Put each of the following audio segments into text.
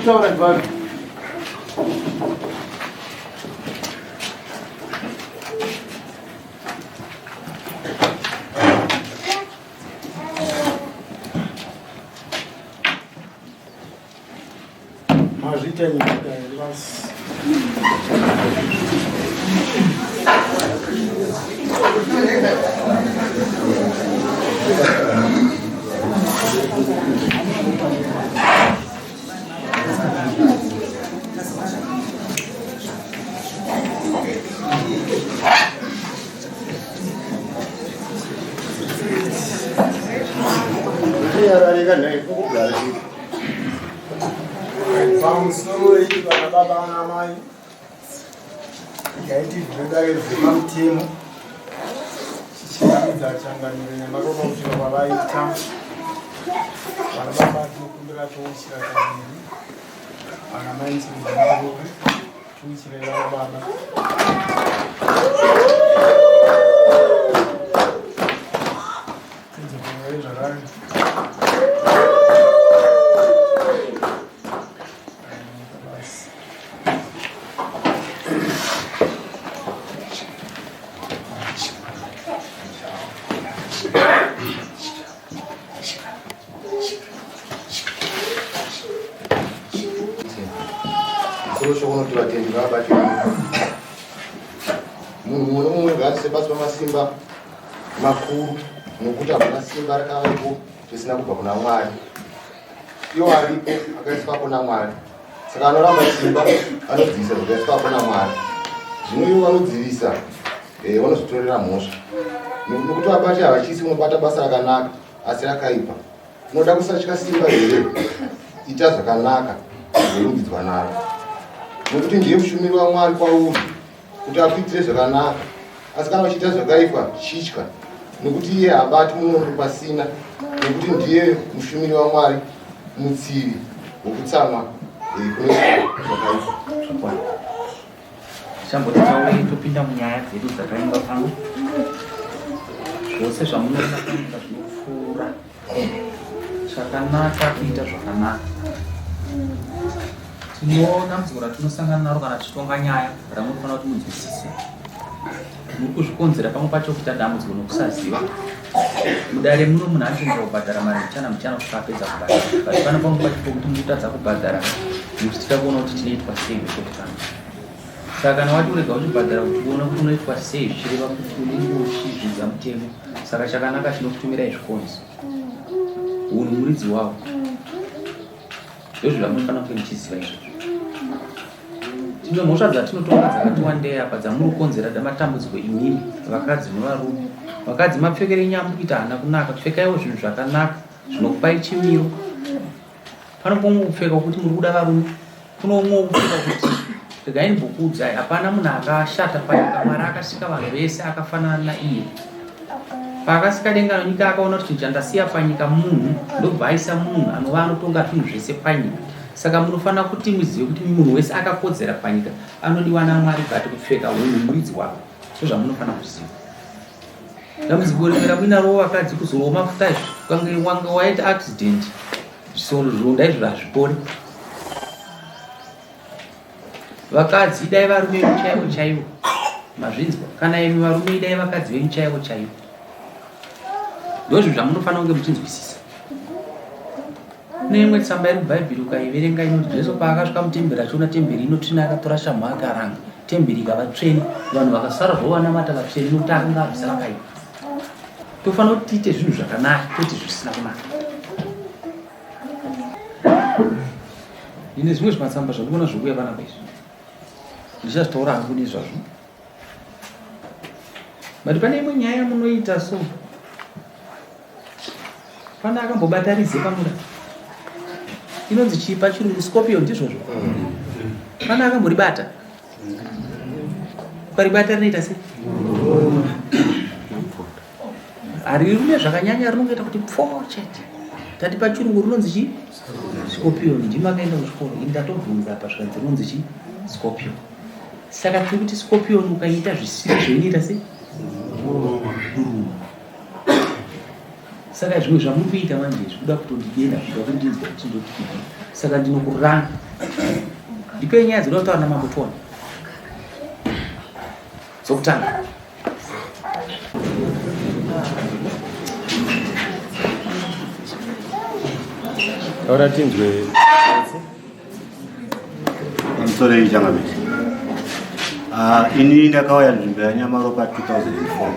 Kutaura ndivani? Mazviita nyika here basi? Yararika nhai kugara Pamusoro iyi vana baba vana mai yaiti zvinodare zvepamutemo chichiratidza changamire nyamaropa kusvika kwavaita vana baba tinokumbira touchira kaviri vana mai tinokumbira touchira vana baba zvakare Musoro unoti vatendi ngavabatirane. Munhu mumwe nomumwe ngaasise pasi pamasimba makuru nokuti hakuna simba rakavapo risina kubva kuna Mwari. Iwo aripo akaiswapo naMwari. Saka anoramba simba anodzivisa zvakaiswapo naMwari. Zvino ivo vanodzivisa eh, vanozvitorera mhosva. Nokuti vabati havachisi unobata basa rakanaka asi rakaipa. Unoda kusatya simba here? Ita zvakanaka uzorumbidzwa naro. Nokuti ndiye mushumiri waMwari kwauri kuti akuitire zvakanaka. Asi kana uchiita zvakaipa, chitya, nokuti iye haabati munondo pasina, nokuti ndiye mushumiri waMwari, mutsivi wokutsamwa eh, kune zvakaipa. Zvakwana. Tichamboti taurei topinda munyaya dzedu dzakaingwa pano. Zvose zvamunoona panyika zvinopfuura. Chakanaka kuita zvakanaka. Tino dambudziko ratinosangana naro kana tichitonga nyaya ramunofanira kuti munzwisise. Muri kuzvikonzera pamwe pacho kuita dambudziko nokusaziva. Mudare muno munhu anotenderwa kubhadhara mari mbichana mbichana kusvika apedza kubhadhara. But pano pamwe pacho pokuti mutadza kubhadhara nekuti tida kuona kuti tinoitwa sei vekutanga. Saka kana wati urega uchibhadhara kuti uone kuti unoitwa sei zvichireva kuti unenge uchizvidza mutemo. Saka chakanaka tinokutumirai zvikonzo. Hunhu muridzi wawo. Ndozvo zvamunofanira kunge muchiziva izvozvo. Tine mhosva dzatinotonga dzakati wandei apa dzamuri kukonzera matambudziko imimi vakadzi nevarume. Vakadzi mapfekero enyu amuri kuita haana kunaka. Pfekaiwo zvinhu zvakanaka zvinokupai chimiro. Pano pomwe kupfeka kuti muri kuda varume. Kuno umwe kupfeka kuti regai ndimbokuudzai hapana munhu akashata panyika. Mwari akasika vanhu vese akafanana naiye. Paakasika denga nenyika akaona kuti chinhu chandasiya panyika munhu ndobva aisa munhu anova anotonga zvinhu zvese panyika. Saka munofanira kuti muzive kuti munhu wese akakodzera panyika anodiwa naMwari but kupfeka hunhu muridzi wako. Ndozvamunofanira kuziva. Dambudziko rimwe ramuinaro vakadzi kuzorwa mafuta izvi ukange wange waita accident zvisoro zvironda izvo hazvipori. Vakadzi idai varume venyu chaivo chaivo. Mazvinzwa? Kana imi varume idai vakadzi venyu chaivo chaivo. Ndozvo zvamunofanira kunge muchinzwisisa. Kune imwe tsamba iri muBhaibheri ukaiverenga inoti Jesu paakasvika mutemberi achiona temberi inotsvina akatora shamhu akaranga temberi ikava tsvene vanhu vakasara zvavo vanamata vatsvene nokuti akanga abvisa vakaipa. Tofanira kuti tiite zvinhu zvakanaka kwete zvisina kunaka. Ndine zvimwe zvimatsamba zvandikuona zvikuuya panapa izvi ndichazvitaura hangu nezvazvo but pane imwe nyaya yamunoita so Pane akambobata rize pamuda. Inonzi chii pachirungu scorpion ndizvozvo? Mm. Pane akamboribata? Ukaribata rinoita sei? Harirume zvakanyanya, rinongoita kuti pfo chete. Tati pachirungu rinonzi chii? Scorpion. Ndimi akaenda kuchikoro, ini ndatobvunza apa zvikanzi rinonzi chii? Scorpion. Saka tiri kuti scorpion ukaita zvisiri zvoinoita sei? Kuruma. Saka zvimwe zvamuri kuita manje zvikuda kutondidena, zvikuda kundinzwa kuti ndoti kudii. Saka ndinokuranga. Ndipei nyaya dzinoda kutaura namambo tione. Dzokutanga. Taura tinzwe. Pamusoro iyi changamire. Ah, ini ndakauya nzvimbo yaNyamaropa 2004.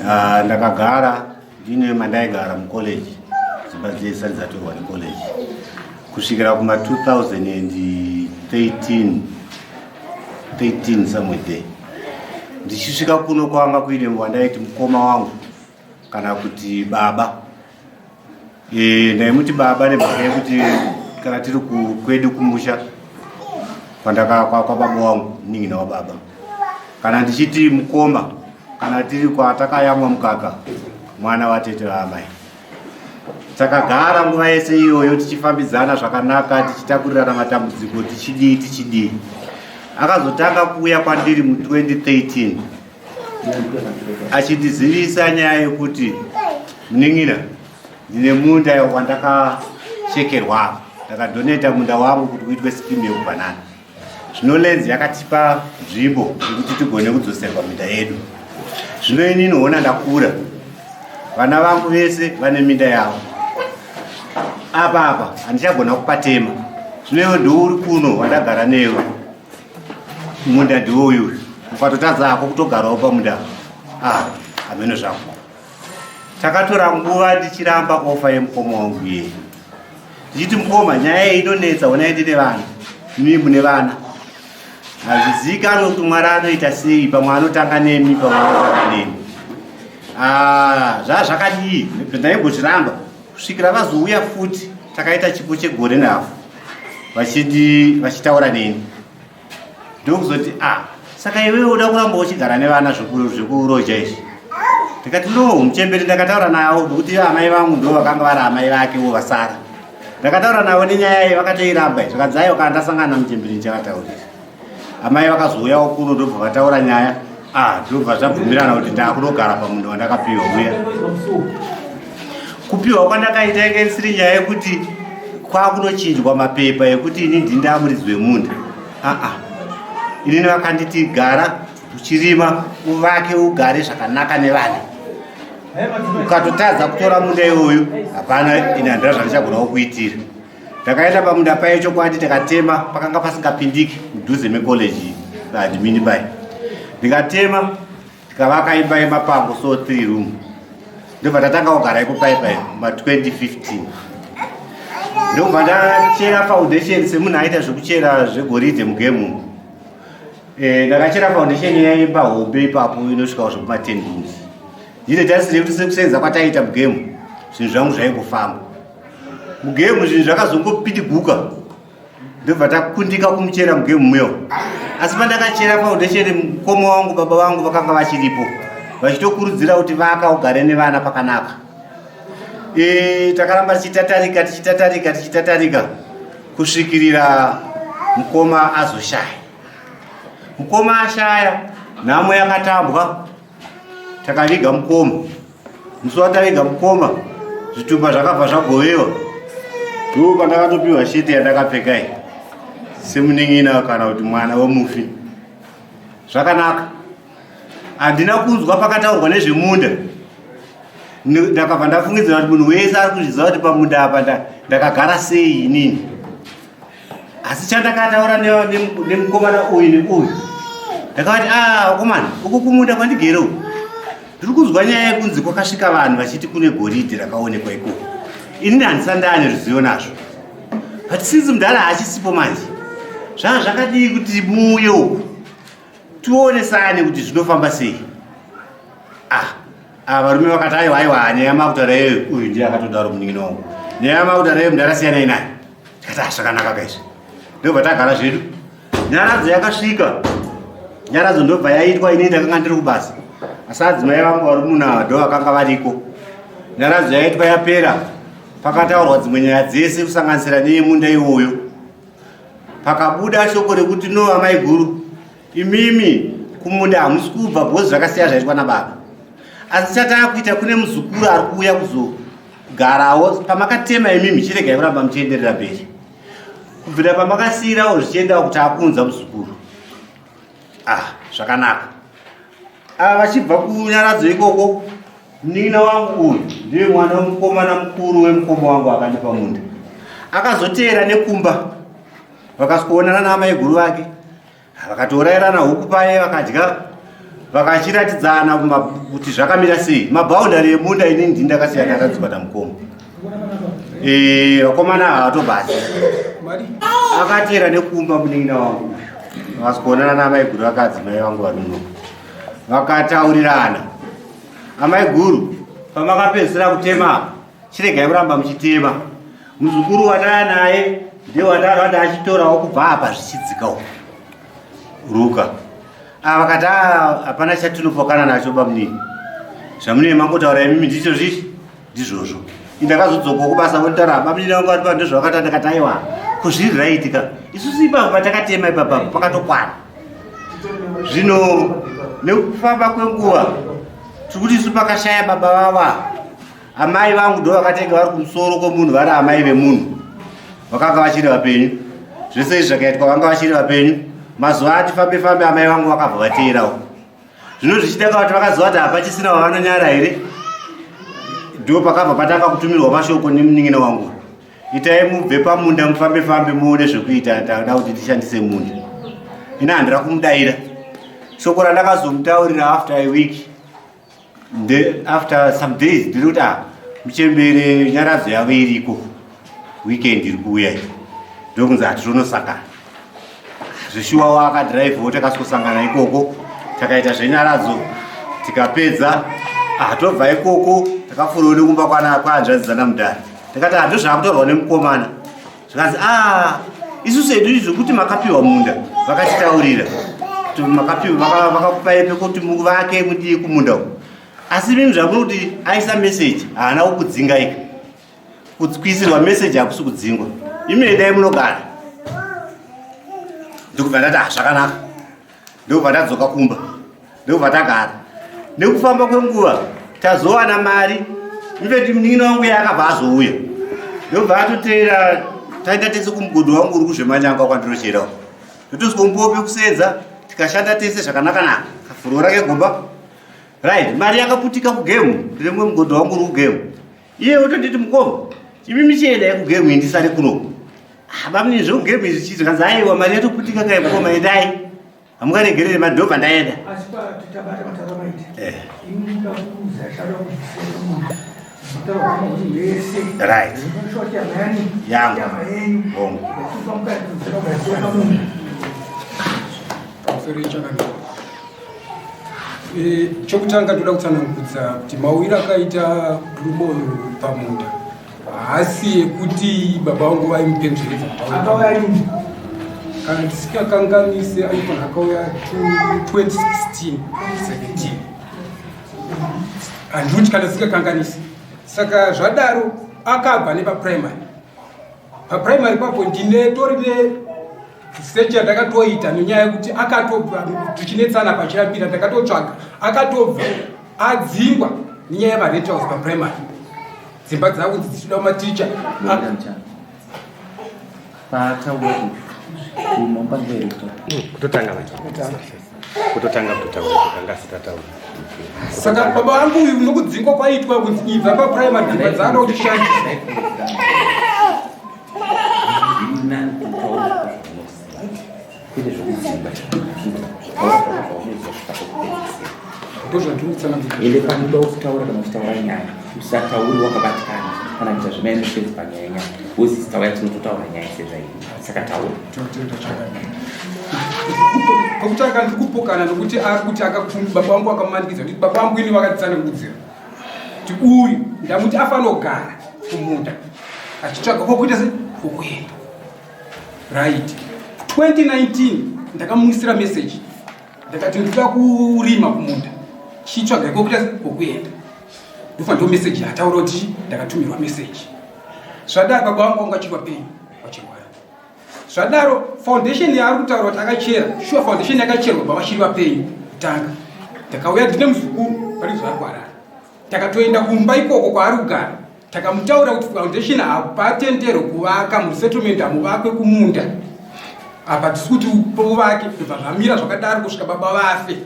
Ah, ndakagara ndine mandaigara mucollege dzimba dzisati dzatorwa necollege kusvikira kuma 2013 13 somewhere there ndichisvika kuno kwanga kuine wandaiti mukoma wangu kana kuti baba e, ndaimuti baba nemhaka yekuti kana tiri kwedu kumusha kwababa wangu munin'ina wababa kana ndichiti mukoma kana tiri kwatakayamwa mukaka mwana watete vaamai takagara nguva yese iyoyo tichifambidzana zvakanaka tichitakurirana matambudziko tichidii tichidii akazotanga kuuya kwandiri mu 2013 achindizivisa nyaya yekuti munin'ina ndine munda wandakachekerwa apa ndakadoneta munda wangu kuti uitwe sikimu yekubhanana zvino lenzi yakatipa nzvimbo yekuti tigone kudzoserwa minda yedu zvino inini hona ndakura vana vangu vese vane minda yavo apa apa handichagona kupatema zvino iwe ndiwo uri kuno wandagara newe munda ndiwo uyu ukatotadza hako kutogarawo pamunda ah hameno zvako takatora nguva ndichiramba ofa yemukoma wangu iyeye ndichiti mukoma nyaya iyi inonetsa honai ndine vana mii mune vana hazvizivikanwe kuti mwari anoita sei pamwe anotanga nemi pamwe anotanga nemi ah, zvaa zvakadii ndaimbozviramba kusvikira vazouya futi takaita chipo chegore navo vachitaura neni ndokuzoti a ah, saka iwewe uda kuramba uchigara nevana zvekuroja izvi ndikati no muchembere ndakataura navo nokuti amai vangu ndo vakanga vari amai vake wo vasara ndakataura navo nenyaya iyi vakatoiramba zvikanzi aiwa kana ndasangana namuchembere ndichavataurira amai vakazouyawo kuno ndobva vataura nyaya ah ndobva zvabvumirana kuti ndakunogara pamunhu wandakapiwa uya kupiwa kwandakaita inge isiri nyaya yekuti kwakunochinjwa mapepa ekuti ini ndindamuridzi wemunda aa inini vakanditi gara uchirima uvake ugare zvakanaka nevana ukatotadza kutora munda iwoyu hapana ini handina zvandichagona kukuitira Ndakaenda pamunda paye chokwadi takatema pakanga pasingapindiki mudhuze mecollege admin pai. Ndikatema tikavaka imba yemapango so 3 room. Ndobva tatanga kugara iko pai pai ma 2015. Ndobva ndachera foundation semunhu aita zvekuchera zvegoridhe mugemu. Eh, ndakachera foundation yaimba hombe ipapo inosvikawo zvekuma 10 rooms. Ndine tarisiro yekuti sekusenza kwataiita mugemu zvinhu zvangu zvaingofamba. Mugemu zvinhu zvakazongopidiguka ndobva takundika kumuchera mugemu muyo asi pandakachera foundation mukoma wangu baba vangu vakanga vachiripo vachitokurudzira kuti vaka ugare nevana pakanaka e, takaramba tichitatarika tichitatarika tichitatarika kusvikirira mukoma azoshaya mukoma ashaya nhamo yakatambwa takaviga mukoma musi wataviga mukoma zvitumba zvakabva zvagovewa ndo pandakatopiwa sheti yandakapfeka iyi semunin'ina kana kuti mwana wemufi zvakanaka handina kunzwa pakataurwa nezvemunda ndakabva ndafungidzira kuti munhu wese ari kuzviziva kuti pamunda apa ndakagara sei inini asi chandakataura nemukomana uyu neuyu ndakavati ah, vakomana uku kumunda kwandigere uku ndiri kunzwa nyaya yekunzi kwakasvika vanhu vachiti kune goridhe rakaonekwa ikoko ini handisa ndaane ruzivo nazvo but since mudhara haachisipo manje zvanga zvakadii kuti muuye uku tionesane kuti zvinofamba sei ah ah varume vakati aiwa aiwa nyaya makutaura iyoyo uyu ndiye akatodaro munin'ina wangu nyaya makutaura iyoyo mudhara siyanai nayo tikati ah zvakanaka kaizvi. Ndobva tagara zvedu. Nyaradzo yakasvika. Nyaradzo ndobva yaitwa ini ndakanga ndiri kubasa. Asi adzimai vangu vari muna ndo vakanga variko. Nyaradzo yaitwa yapera. Pakataurwa dzimwe nyaya dzese kusanganisira neyemunda iwoyo. Pakabuda shoko rekuti no amai guru imimi kumunda hamusi kubva because zvakasiya zvaitwa nababa. Asi chataakuita kune muzukuru ari kuuya kuzogarawo pamakatema imimi chiregai kuramba muchienderera mberi. Kubvira pamakasiirawo zvichiendawo kuti akuunza muzukuru. Ah, zvakanaka. Ava vachibva kunyaradzo ikoko munin'ina wangu uyu ndiye mwana wemukomana mukuru wemukoma wangu akandipa munda. Akazoteera nekumba vakasikuonana naamaiguru vake vakatourayirana huku paye vakadya vakachiratidzana kuti zvakamira sei mabhaundari emunda ini ndini ndakasiya ndaradzikwa namukoma eh, vakomana havatobasi akateera nekumba munin'ina wangu uyu vakasikuonana naamaiguru vakadzimai vangu vari muno vakataurirana amaiguru pamakapedzisira kutema apa chiregai kuramba muchitema muzukuru wataya naye ndiye watarwada achitorawo kubva apa zvichidzika uko ruka ava vakati ah, hapana chatinopokana nacho bamunini zvamunee mangotaura imimi ndicho zvichi ndizvozvo indakazodzokawo kubasa vonitaura bamunini vangu vari pa ndozvavakata ndakati aiwa kuzviri raitika isusu ipapo patakatema ipapapo pakatokwana zvino nekufamba kwenguva tiri kuti isu pakashaya baba vava Amai vangu ndo vakatenge vari kumusoro kwemunhu vari amai vemunhu vakanga vachiri vapenyu. Zvese izvi zvakaitwa vanga vachiri vapenyu. Mazuva ati fambe fambe amai vangu vakabva vateerawo. Zvino zvichida kuti vakaziva kuti hapachisina wavanonyara here? Ndipo pakabva patanga kutumirwa mashoko nemunin'ina wangu. Itai mubve pamunda mufambe fambe muone zvekuita ndada kuti tishandise munda. Ini handira kumudaira. Shoko randakazomutaurira after a week The, after some days ndiri kuti ah muchembere nyaradzo yavo iriko weekend iri kuuya iyi ndokunzi hatitonosangana zveshuwa wakadhiraivhawo takasosangana ikoko takaita zvenyaradzo tikapedza ah tobva ikoko takapfuurawo nekumba kwahanzvadzi dzanamudhara takati ah ndozvaakutorwa nemukomana zvikanzi ah isusu hedu izvi zvekuti makapiwa munda vakatitaurira kuti makapiwa vakakupai pekuti muvake mudii kumunda uku asi mimi zvamuri kuti aisa meseji haana kukudzingaika kuisirwa meseji hakusi kudzingwa imi endai munogara ndikubva ndati ah zvakanaka ndokubva tadzoka kumba ndokubva tagara nekufamba kwenguva tazowana mari infact munin'ina wangu iye akabva azouya ndobva atoteera taenda tese kumugodhi wangu uri kuzvemanyanga kwandinochera uko totosvikomupiwa pekusenza tikashanda tese zvakanakanaka kafuro rake gomba right mari yakaputika kugemu ndine mumwe mugodhi wangu uri kugemu iye otonditi mukoma imi michiendai kugemu indisare kuno ah, bamnini zvekugemu izvi chii zvikanzi aiwa mari yatoputika kai mukoma endai hamungaregerere mari ndobva ndaenda eh. right yangu hongu Eh, chokutanga ndoda kutsanangudza kuti mauyiro akaita murume uyu pamunda haasi ekuti baba vangu vaimupenzveredza kana ndisingakanganise aifanira akauya 2016 17 handikuti kana ndisingakanganisi saka zvadaro akabva nepaprimary paprimary papo ndine tori ne search yandakatoita nenyaya yekuti akatobva tichinetsana pachirambira ndakatotsvaga akatobva adzingwa nenyaya yemarentals paprimary dzimba dzavo kunzi dzichida maticha kutotanga kutotanga kutotaura kanga asati ataura saka baba vangu uyu nokudzingwa kwaitwa kunzi ibva paprimary dzimba dzaada kuti shandisa Ende panoda kutaura kana uchitaura nyaya usatauri wakabatikana kana kuita zvemaemotions panyaya nyaya wozisi tauya tinototaura nyaya sezvairi saka taura pakutanga ndiri kupokana nokuti ari kuti baba vangu vakamumanikidza kuti baba vangu ini vakatitsanangudzira kuti uyu ndamuti afanogara kumunda achitsvaga kwokuita se kwokuenda right 2019 ndakamuisira message ndakati ndikuda kurima kumunda chitsvaga ikokuita kokuenda ndofa ndo message yataura kuti ndakatumirwa message zvadaro baba vangu vanga vachiri vapenyu vachirwara zvadaro foundation yaari kutaura kuti akachera sure foundation yakacherwa baba vachiri vapenyu kutanga ndakauya ndine muzukuru pari zvaari kuharare Takatoenda kumba ikoko kwaari kugara takamutaura kuti foundation hapatenderwe kuvaka musettlement hamuvakwe kumunda apa tisi kuti uvake ndobva zvamira zvakadaro kusvika baba vafe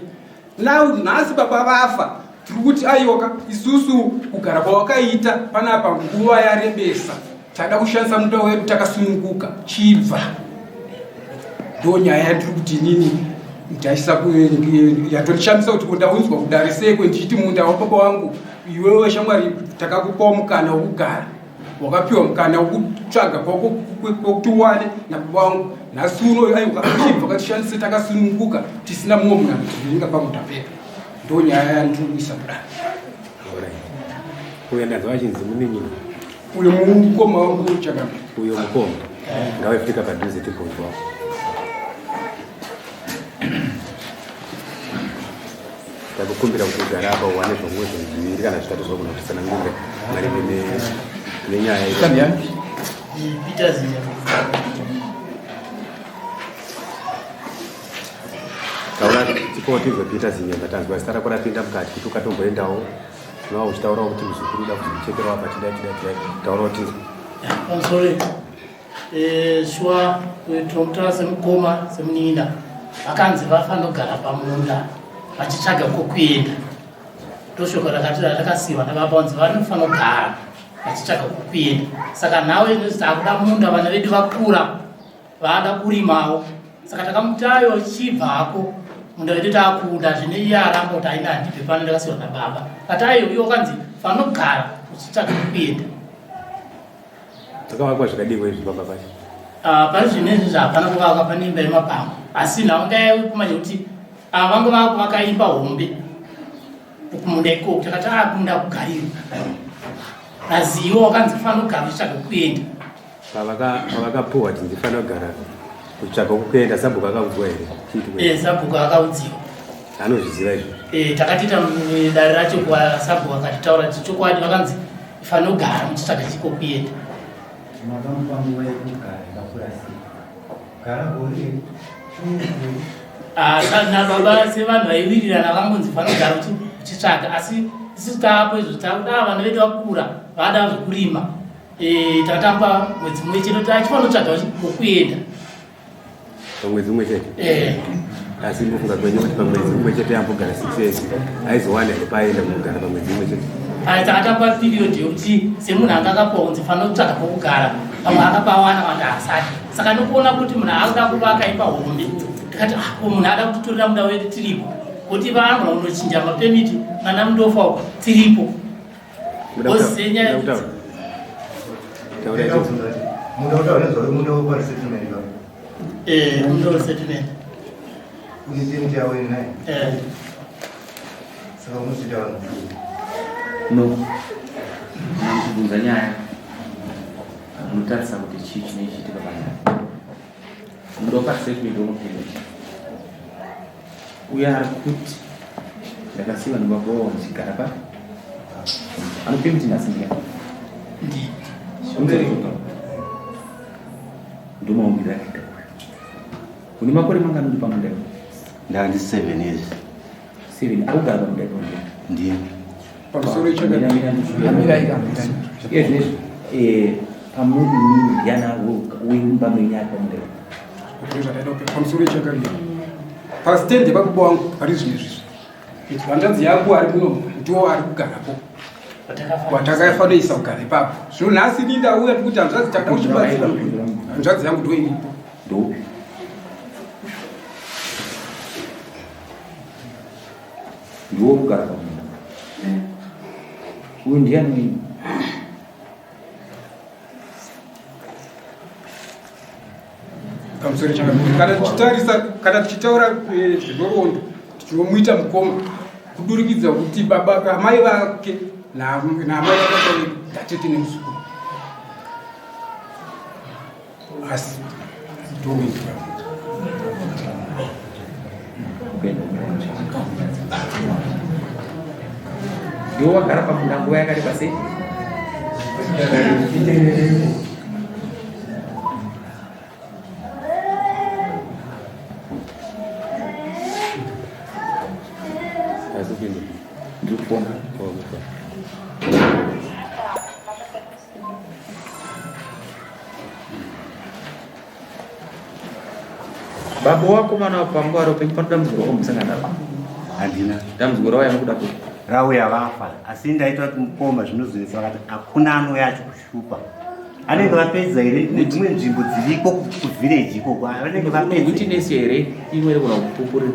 now nhasi baba vafa tiri kuti aiwaka isusu kugara kwawakaita panapa nguva yarebesa tada kushandisa munda wedu takasununguka chibva ndo nyaya yandiri kuti inini ndaisa yatondishamisa kuti ndaunzwa kudare seko ndichiti munda wababa wangu iwewe shamwari takakupawo mukana wekugara wakapiwa mukana wekutsvaga kwekuti uwane nababa wangu nhasi uno aiwa chibva katishandise takasununguka tisina mumwe munhu anotiringa pamunda pedu ndo nyaya yandiri kuisa kudare uyo ndanzwa achinzi munin'ina uyo mukoma wangu chakamba uyo mukoma ngavefika padhuze tigonzwa takukumbira kuti ugare apa uwane zvomwe zvinhu zviviri kana zvitatu zvogona kutitsanangurira maringe nenyaya taura tipowo tizwe Peter Zinyemba tanzwa zita rako rapinda mukati kuti ukatomboendawo unova uchitaurawo kuti muzukuru uda kuzomuchekerawo apa tidai tidai tidai taurawo tinzwe pamusoro eh, shuwa eh, tinomutora semukoma semunin'ina vakanzi vafanogara pamunda vachitsvaga kwokuenda ndoshoko rakati ratakasiiwa nababa vanzi vanofanira kugara vachitsvaga kwokuenda saka nhau inozi takuda munda vana vedu vakura vaada kurimawo saka takamutayo chibvako munda wedu takuda zvine iye aramba kuti aina handibve pano ndakasiwa nababa kati ayo iwo kanzi fanogara uchitsvaga kuenda Zvakavakwa zvakadii izvi pamba pacho? Ah, pari zvino izvi zvahapana kuvakwa pane imba yemapango asi nhau ngayakumanya kuti ava vange vakuvaka imba hombe kumunda ikoko takati a ah, kumunda kugarirwa nazivo wakanzi fanira kugara uchitsvaga kuenda Pavakapuhwa kuti ndifanira kugara kutsvaga kukuenda sabhuku akaudzwa here? Eh, sabhuku akaudziwa. Anozviziva izvo. Eh, takatiita dare racho kwa sabhuku akatitaura kuti chokwadi vakanzi fanira kugara muchitsvaga chiko kuenda. Makamupa nguva yekugara yakakura sei? Gara gore. Ah, nababa sevanhu vaiwirirana vangonzi fanira kugara uchitsvaga asi isusu taapo izvo takuda vana vedu vakura vada zvekurima Eh, takatamba mwedzi mumwe chete kuti achifanotsvaga kwekuenda pamwedzi mumwe chete eh. asi ndofunga kwenyu kuti pamwedzi mumwe chete ambogara six years aizowana here paaenda kunogara pamwedzi mumwe chete takatamba period yekuti semunhu anga akapuwa kunzi fanira kutsvaga kwekugara pamwe akapawana vanga asati saka nokuona kuti munhu akuda kuvaka imba hombe tikati ah, ko munhu ada kutitorera munda wedu tiripo kuti vanhu vanochinja mapemiti vana mundofa uko tiripo No, kubvunza nyaya munotarisa kuti chii chinenge chiitika panyaya munopa statement unopindura Uyo ari kuti ndakasiiwa nababa wangu ndichigara pa anopiwa kuti nhasi ndiya ndomaumbiro akaita uyu une makore mangani uri pamunda iwe ndandi 7 years 7 augara pamunda ipo ndiye ndiye pamusoro iye zvinezvi eh, pamuri inini ndiyana wemumba menyu ari pamunda ipo Pamusoro chakadii pastendi pababa wangu pari zvino izvizvi hanzvadzi yangu ari muno ndiwo ari kugarapo watakafanoisa kugara ipapo zvino nhasi ini ndauya tikuti hanzvadzi tada kuchibatsira hanzvadzi yangu ndo iripo ndoupi ndiwo kugara pamunda uyu ndiyani wenyu Pamusoro chakanaka. Kana tichitarisa kana tichitaura eh, zvenhoroondo tinomuita mukoma kudurikidza kuti baba amai vake naamai vababa vedu ndatete nemuzukuru asi ndomindura. Iwe wagara pamunda nguva yakareba sei? Ndiri kufona. Baba wako mwana panguva roupenyu pano dambudziko rakombosangana naro? Handina. Dambudziko rauya nokuda kwei? Rauya vafa asi ndaita kuti mukoma zvinozonetsa vakati hakuna anouya achikushupa anenge vapedza here nedzimwe nzvimbo dziriko kuvhireji ikoko vanenge vapedza Witness here imwe inogona kupupurira?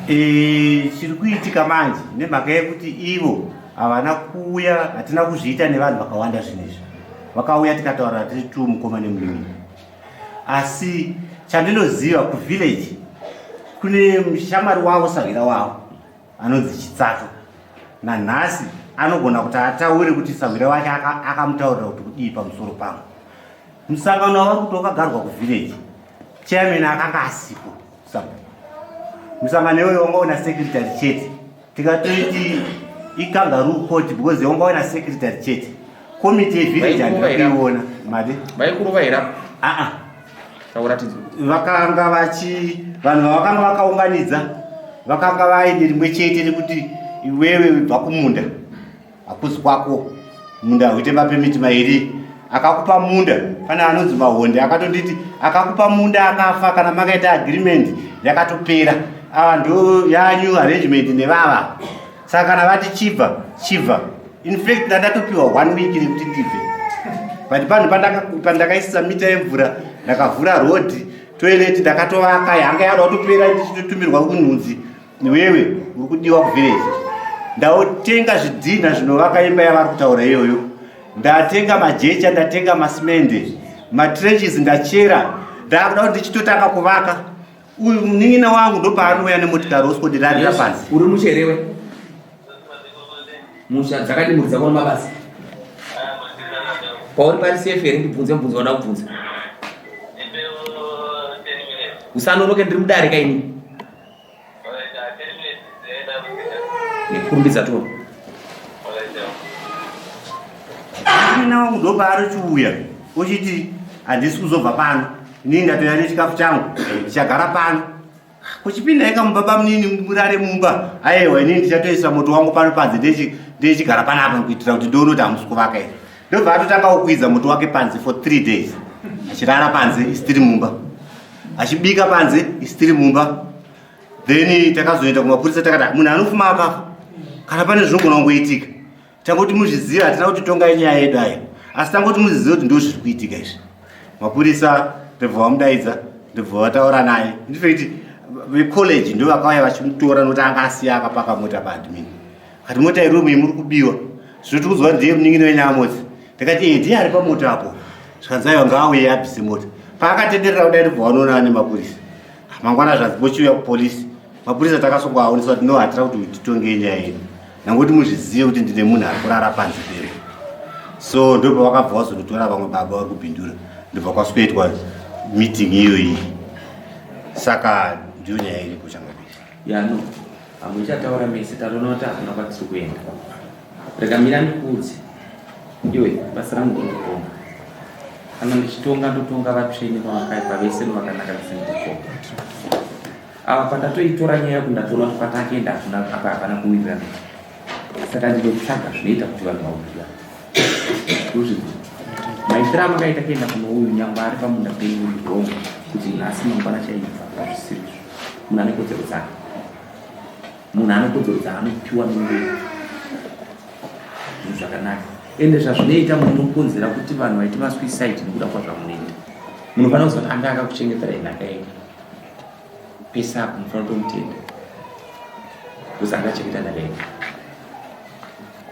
Eh, chiri kuitika manje nemhaka yekuti ivo havana kuuya hatina kuzviita nevanhu vakawanda zvinhu izvi vakauya tikataura tiri tu mukoma nemunin'ina asi chandinoziva kuvillage kune mushamwari wavo sahwira wavo anonzi chitsato nanhasi anogona kuti ataure kuti sahwira wake akamutaurira kuti kudii pamusoro pangu musangano wavari kuti wakagarwa kuvillage chairman akanga asipo sabhuku musangano iwoyo wanga una secretary chete tikatoiti ikangaroo court because wanga una secretary chete komiti yevillage handina kuiona madi vaikurova here apo aa tauratidzwa vakanga vachi vanhu vavakanga vakaunganidza vakanga vaine rimwe chete rekuti iwewe bva kumunda hakuzi kwako munda hauite mapemiti mairi akakupa munda pane anonzi mahonde akatonditi akakupa munda akafa kana makaita agreement yakatopera ava ndo yanyu arrangement nevava saka kana vati chibva chibva infact ndandatopiwa one week rekuti ndibve but panhu pandakaisisa mita yemvura ndakavhura road toilet ndakatovaka yanga yada kutopera ndichitotumirwa kunhunzi iwewe uri kudiwa kuvillage ndaotenga zvidhinha zvinovaka imba yavari kutaura iyoyo ndatenga majecha ndatenga masimende matrenches ndachera ndakuda kuti ndichitotanga kuvaka uyu munin'ina wangu ndopaanouya nemotikari osikodirarira panze uri mucherewe musha dzakadi mhuri dzako nemabasa pauri pari safe here ndibvunze mubvunzo wanda kubvunza usanonoke ndiri mudare kaini Kurumbidza tona. Munin'ina wangu ndopaanochiuya ochiti handisi kuzobva pano inini ndatouya nechikafu changu ndichagara pano kuchipinda ika mumba bamunini murare mumba aiwa inini ndichatoisa moto wangu pano panze ndechigara panapa kuitira kuti ndione kuti hamusi kuvaka here ndobva atotanga kukwidza moto wake panze for three days achirara panze isitiri mumba achibika panze isitiri mumba then takazoenda kumapurisa takati munhu anofuma akafa kana pane zvinogona kungoitika tangoti muzviziva hatina kuti tongai nyaya yedu ayo asi tangoti muzviziva kuti ndo zviri kuitika izvi mapurisa ndobva vamudaidza ndobva vataura naye infact vecollege ndo vakauya vachimutora nokuti anga asiya akapaka mota paadmin kati mota iromu iyi muri kubiwa zvino tikuziva ndiye munin'ina wenyamodzi ndakati e ndiye ari pamoto apo zvikanzi aiwa ngaauye abvise mota paakatenderera kudai ndobva vanoona nemapurisa mangwana zvanzi mochiuya kupolisi mapurisa takasongwa aonesa kuti no hatira kuti titonge nyaya yedu nangoti muzvizive kuti ndine munhu ari kurara panze pedu so ndobva vakabva vazonotora vamwe baba vari kubhindura ndobva kwaswetwa meeting iyoyi saka ndiyo nyaya iripo changamire ya no hamuchataura mese tatoona kuti hakuna kwatiri kuenda rega mira ndikuudze iwe basa rangu ndinokutonga kana ndichitonga ndotonga vatsvene pavakaipa vese novakanaka vese ndikutonga ava pandatoitora nyaya yaku ndatoona kuti kwatakuenda hakuna apa hapana kuwirirana saka ndinotsvaga zvinoita kuti vanhu vawirirane uzvinzwa maitiro amakaita kuenda kuno uyu nyangwe ari pamunda penyu uri wrong kuti nhasi mangwana chaibva hazvisiri izvo munhu ane kodzero dzake munhu ane kodzero dzaanopiwa nenguva zvinhu zvakanaka ende zvazvinoita munokonzera kuti vanhu vaite masuicide nekuda kwazvamunoita munofanira kuziva kuti anga akakuchengeterai nhaka yake pese apo munofanira kutomutenda because anga achengeta nhaka yake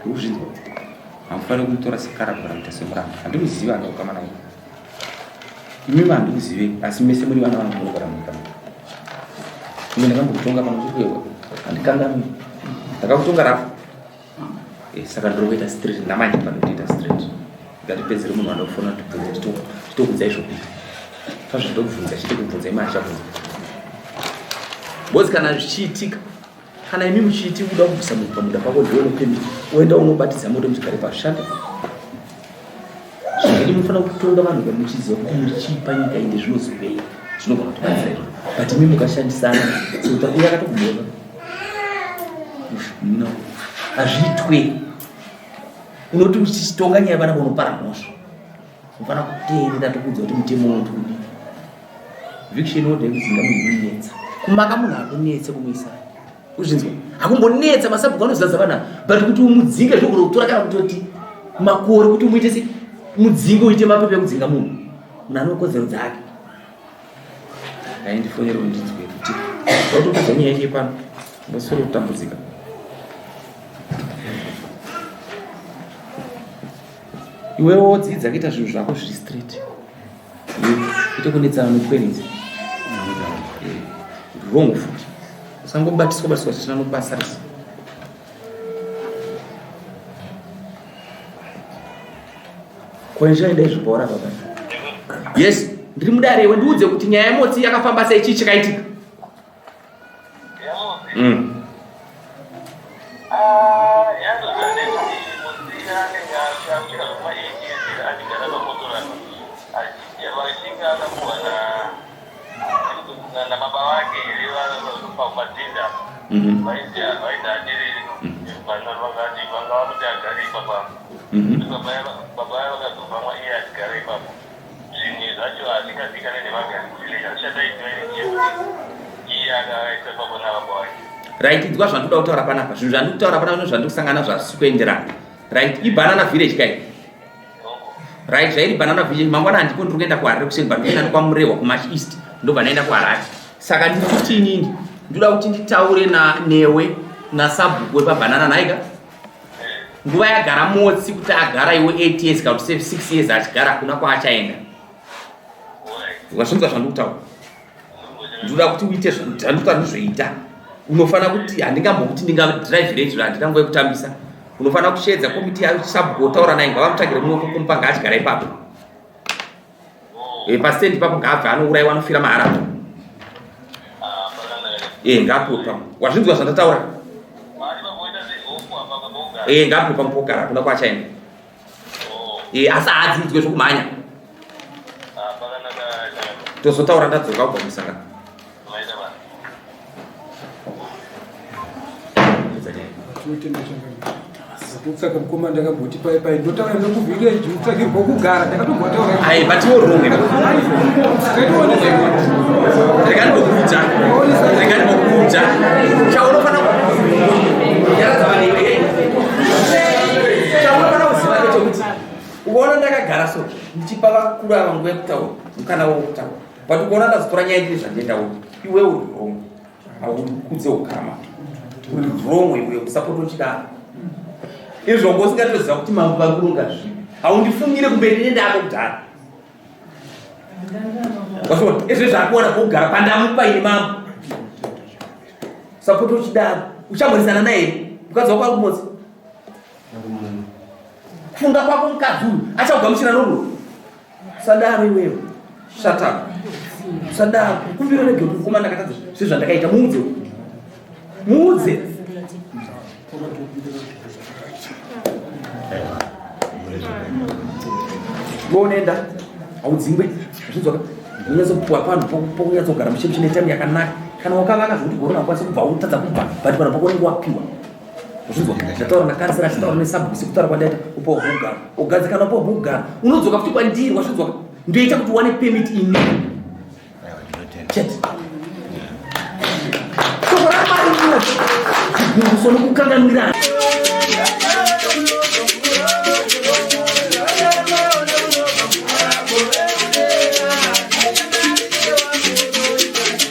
ndikuzvinzwa hamufaniri kumutora sekarabhura kuita semuramba handimuzivi anga kukama naye imimi handikuzivei asi mese muri vana vangu munogara munyika muno imi ndakambokutonga pano chikuyewa handikanganwi ndakakutonga rafu eh, saka ndiri kuita street namanje pano ndikuita street ngatipedzere munhu wandakufona tibvunze titokudzai zvokuita pazvandokubvunza chete kubvunza imi achabvunza bcoz kana zvichiitika Kana imi muchiti uda kubvisa munhu pamunda pako ndiwe unopemit woenda unobatidza moto muchigare pazvishande. Zvakadi munofanira kutonga vanhu vamuchiziva kuti muri chii panyika ende zvinozivei zvinogona kutibatsira izvo. But imi mukashandisana sekuti uye akatokubona. No. Hazviitwe. Unoti uchitonga nyaya vana unopara mhosva. Unofanira kuteerera tokuudza kuti mutemo unoti kudii. Eviction order yekudzinga munhu inonetsa. Kumaka munhu hakunetse kumuisa. Uzvinzwa? Hakumbonetsa masabhuku anozadza vanhu ava. But kuti umudzinge zvogona kutora kana kutoti makore kuti umuite se mudzinge uite mapepa ekudzinga munhu. Munhu ane kodzero dzake. Ngaindifonere undinzwe kuti watopedza nyaya yake pano. Ndoswera kutambudzika. Iwewe wodzidza kuita zvinhu zvako zviri straight. Kwete kunetsana nokwenidza. Wrong futi. Usangobatiswa batiswa zvisina nobasa rese. Kwenja enda izvo paura baba. Yes, ndiri mudare iwe ndiudze kuti nyaya yemotsi yakafamba sei chii chakaitika. Mm. Zvimwe zvacho hazvingazikanwe nevagari kuvillage hazvichadaidziwa nechekuti iye akaisa ipapo nababa wake. Right, inzwa zvandikuda kutaura panapa. Zvinhu zvandikutaura panapa nezvandiri kusangana zvazvisi kuenderana. Right, ibanana village kai. Right, zvairi banana village mangwana handiko ndiri kuenda kuHarare kuseni but ndikuenda kwaMurehwa kuMash East ndobva ndaenda kuHarare. Saka ndiri kuti inini ndoda kuti nditaure na newe nasabhuku wepabanana nhaika. Nguva yagara Motsi kuti agara iwe 8 years kana kuti 6 years achigara hakuna kwaachaenda. Wazvinzwa zvandikutaura? Ndinoda kuti uite zvandikutaura ndizvoita. Unofanira kuti handingambokuti ndingadrive izvo handina nguva yekutambisa. Unofanira kusheedza komiti yasabhuku wotaura naye ngavamutsvagire mumwe wekumupa ngaachigara ipapo. Eh, pastand ipapo ngaabve anouraiwa anofira mahara. Eh, ngaapiwe pamwe. Wazvinzwa zvandataura? Eh, ngaapiwe pamwe pokugara hakuna kwaachaenda. Eh, asi haadzinzwe zvokumhanya. Tozotaura ndadzoka kubva kumusangano. Saka mukoma ndakamboti pai pai ndotaura nekuvillage utsvagirwa kugara ndakatombotaura. Ai but you wrong. Rega ndimbokuudza. Rega ndimbokuudza. Chaunofana nyaradza vanhu iwe. Chaunofana kuziva ndechekuti ukaona ndakagara so ndichipa vakuru ava nguva yekutaura mukana wokutaura but ukaona ndazotora nyaya ndine zvandiendawo iwe uri wrong. Haukudze ukama. Uri wrong iwe usapota uchidaro. Izvo ngo usingatoziva kuti mambo vari kuronga zvipi. Haundifungire kumberi nendako kudhara. Wasona izvo zvakuwana kugara pandamupa ini mambo. Usapota uchidaro. Uchamhoresana naye mukadzi wako ari kumotsi. Kufunga kwako mukadzi uyu achakugamuchira norudo. Usadaro iwewe. Shut up. Usadaro. Kumbira rege kuti mukoma ndakatadza sezvandakaita muudze. Muudze. Iwe unoenda haudzingwe zvinzwaka unonyatsopuwa panhu pokunyatsogara mushe mushe netime yakanaka kana wakavaka zvekuti gore unakwanisa kubva utadza kubva but panhu pako unenge wapiwa Zvinzwa ndataura nakansela achitaura nesabhuku sekutaura kwandaita upawo pokugara ugadzikana upawo pokugara unodzoka futi kwandiri wazvinzwa ndoita kuti uwane permit ini chete shoko ramwari rinoti zvigumbuso nokukanganwirana.